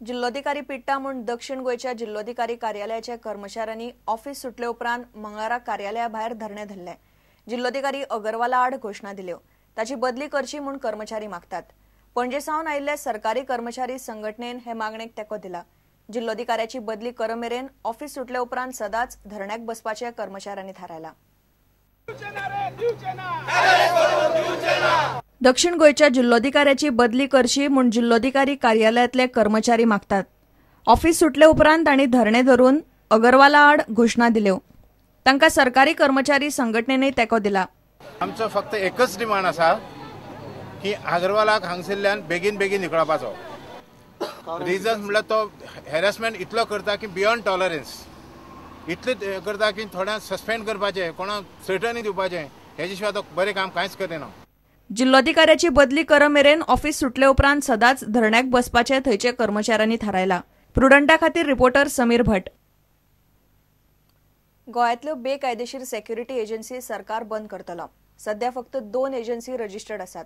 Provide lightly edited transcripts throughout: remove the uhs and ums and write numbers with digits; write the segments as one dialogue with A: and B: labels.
A: जिल्लोधिकारी पिट्टा म्हूण दक्षिण गोंयच्या जिल्लोधिकारी कार्यालयाच्या कर्मचाऱ्यांनी ऑफिस सुटले उपरांत मंगळारा कार्यालया भायर धरणे धरले. जिल्लोधिकारी अगरवाला आड घोशणा दिल्यो. ताची बदली करची म्हूण कर्मचारी मागतात. पणजे सावन आयिल्ले सरकारी कर्मचारी संघटनेन हे मागणेक तेंको दिला. जिल्लोधिकाऱ्याची बदली करमेरेन ऑफिस सुटले उपरांत सदांच धरण्याक बसपाचे कर्मचाऱ्यांनी थारायला. दक्षिण गोंयच्या जिल्लोधिकाऱ्याची बदली करची म्हूण जिल्लोधिकारी कार्यालयांतले कर्मचारी मागतात. ऑफिस सुटले उपरांत तांणी धरणे धरून अगरवाला आड घोशणा दिल्यो. तांकां सरकारी कर्मचारी संघटनेनय तेंको दिला.
B: आमचो फक्त एकच डिमांड आसा की अगरवालाक हांगसरल्यान बेगीन बेगीन निकळपाचो. रिजन म्हणल्यार तो हॅरेसमेंट इतलो करता की बियॉन्ड टॉलरन्स, इतले करता की थोड्यांक सस्पेंड करपाचें, कोणाक थ्रेटनी दिवपाचें, हेजे शिवाय तो बरें काम कांयच करिना.
A: जिल्लोधिकाऱ्याची बदली करमेरेन ऑफिस सुटले उपरांत सदांच धरण्याक बसपाचें थंयचे कर्मचाऱ्यांनी थारायला. प्रुडंटा खातीर रिपोर्टर समीर भट. गोंयांतल्यो बेकायदेशीर सेक्युरिटी एजन्सी सरकार बंद करतलो. सध्या फक्त 2 एजन्सी रजिस्टर्ड आसात.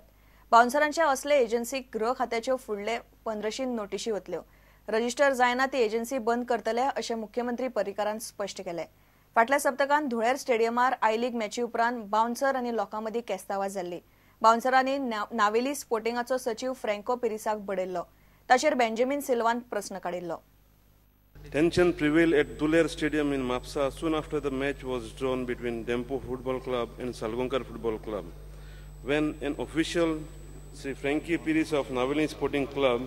A: बाउन्सरांच्या असले एजन्सीक गृह खात्याच्यो फुडले 1500 नोटिशी वतल्यो. रजिस्टर जायना ती एजन्सी बंद करतले अशें मुख्यमंत्री पर्रीकारान स्पश्ट केलें. फाटल्या सप्तकांत धुळेर स्टेडियमार I league मॅची उपरांत बाउन्सर आनी लोकां मदीं केस्तांवां जाल्लीं. बाउन्सरांनी नावेली स्पोर्टिंगाचो सचीव फ्रँको पिरिसाक बडयल्लो. ताचेर बेंजामीन सिल्वान प्रस्न काडिल्लो.
C: Tension prevailed at Duler Stadium in Mapsa soon after the match was drawn between Dempo Football Club and Salgaonkar Football Club, when an official, Sri Frankie Pires of Navelim Sporting Club,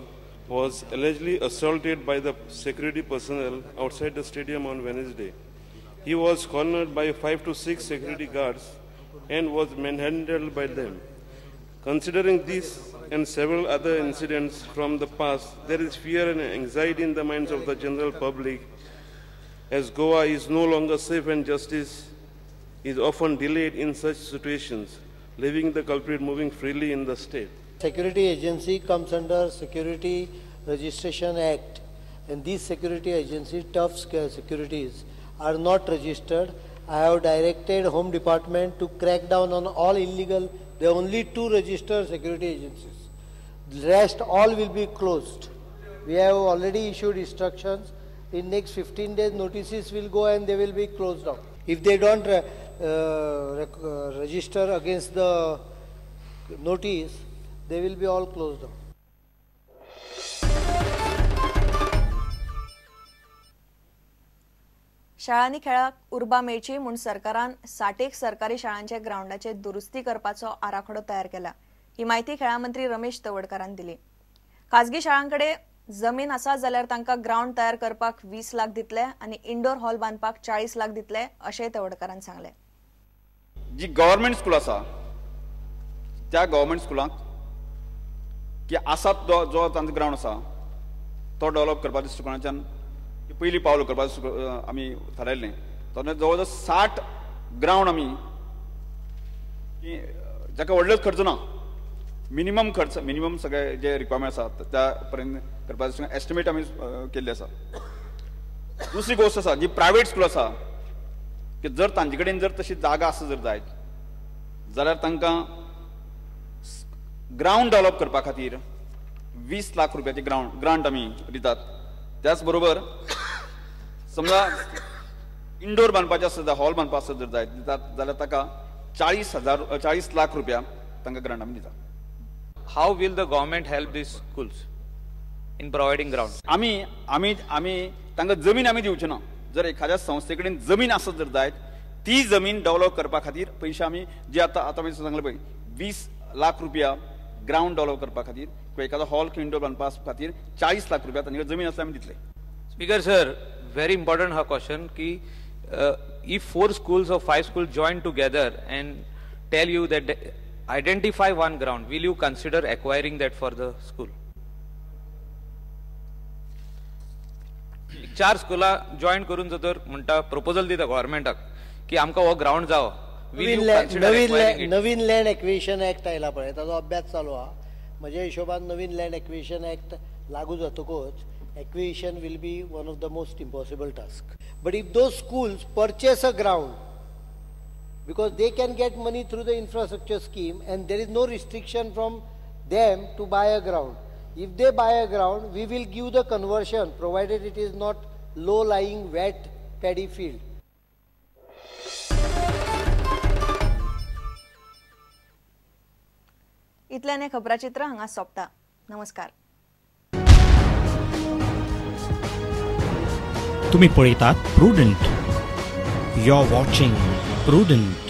C: was allegedly assaulted by the security personnel outside the stadium on Wednesday. He was cornered by 5 to 6 security guards and was manhandled by them. Considering this and several other incidents from the past, there is fear and anxiety in the minds of the general public, as Goa is no longer safe and justice is often delayed in such situations, leaving the culprit moving freely in the state.
D: Security agency comes under Security Registration Act, and these security agency, tough securities, are not registered. I have directed Home Department to crack down on all illegal. There are only 2 registered security agencies. The rest all will be closed. We have already issued instructions. In next 15 days, notices will go and they will be closed down. If they don't register against the notice, they will be all closed down.
A: शाळांनी खेळाक उर्बा मेळची म्हूण सरकारान 60 सरकारी शाळांच्या ग्रावंडाचे दुरुस्ती करपाचो आराखडो तयार केला. ही माहिती खेळां मंत्री रमेश तवडकारान दिली. खाजगी शाळांकडे जमीन आसा जाल्यार तांकां ग्रावंड तयार करपाक 20 लाख दितले आनी इंडोर हॉल बांदपाक 40 लाख दितले अशेंय तवडकारान सांगलें.
E: जी गव्हर्मेंट स्कूल आसा त्या गव्हर्मेंट स्कुलांक की आसा जो तांचो ग्रावंड आसा तो डेव्हलप करपाच्या दृश्टिकोणाच्यान पयलीं पावल करपाचें आमी थारायल्लें. तो जवळ जवळ 60 ग्रावंड आमी जाका व्हडलोच खर्च ना, मिनिमम खर्च, मिनिमम सगळे जे रिक्वायरमेंट आसा त्या पर्यंत करपाचें एस्टिमेट आमी केल्ले आसा. दुसरी गोश्ट आसा जी प्रायवेट स्कूल आसा की जर तांचे कडेन जर तशी जागा आसा जर जायत जाल्यार तांकां ग्रावंड डेव्हलप करपा खातीर 20 लाख रुपयाचे ग्रांट आमी दितात. त्याच बरोबर समजा इंडोर बांदपाचें आसत, हॉल बांदपा आसत जर जायत जाल्यार ताका 40 लाख रुपया तांकां ग्रांट आमी दितात.
F: How will the government help these schools in providing ground?
E: आमी आमी आमी तांकां जमीन आमी दिवचे ना. जर एखाद्या संस्थे कडेन जमीन आसत जर जायत ती जमीन डेव्हलप करपा खातीर पयशे आमी जे आतां आतां आमी सांगले पळय 20 लाख रुपया ग्रावंड डेव्हलप करपा खातीर किंवा एखादो हॉल किंवा इंडोर बांदपा खातीर 40 लाख रुपया तांचे जमीन आसल्यार आमी दितले.
F: स्पीकर सर, व्हेरी इम्पॉर्टंट हा क्वेश्चन की if 4 schools or 5 schools join together and tell you that identify one ground, will you consider acquiring that for the school? 4 स्कुलां जॉईन करून जर म्हणटा प्रपोजल दिता गव्हर्मेंटाक की आमकां हो ग्रावंड जावो,
D: नवीन लँड एक्विजिशन एक्ट आयला पळय ताजो अभ्यास चालू आहा. म्हज्या हिशोबान नवीन लँड एक्विजिशन एक्ट लागू जातकूच acquisition will be one of the most impossible task. But if those schools purchase a ground, because they can get money through the infrastructure scheme and there is no restriction from them to buy a ground. If they buy a ground, we will give the conversion, provided it is not low lying wet paddy field.
A: इतल्याने खबराचित्र हांगा सोंपता. नमस्कार.
G: तुम्ही पळयतात Prudent. You are watching Prudent.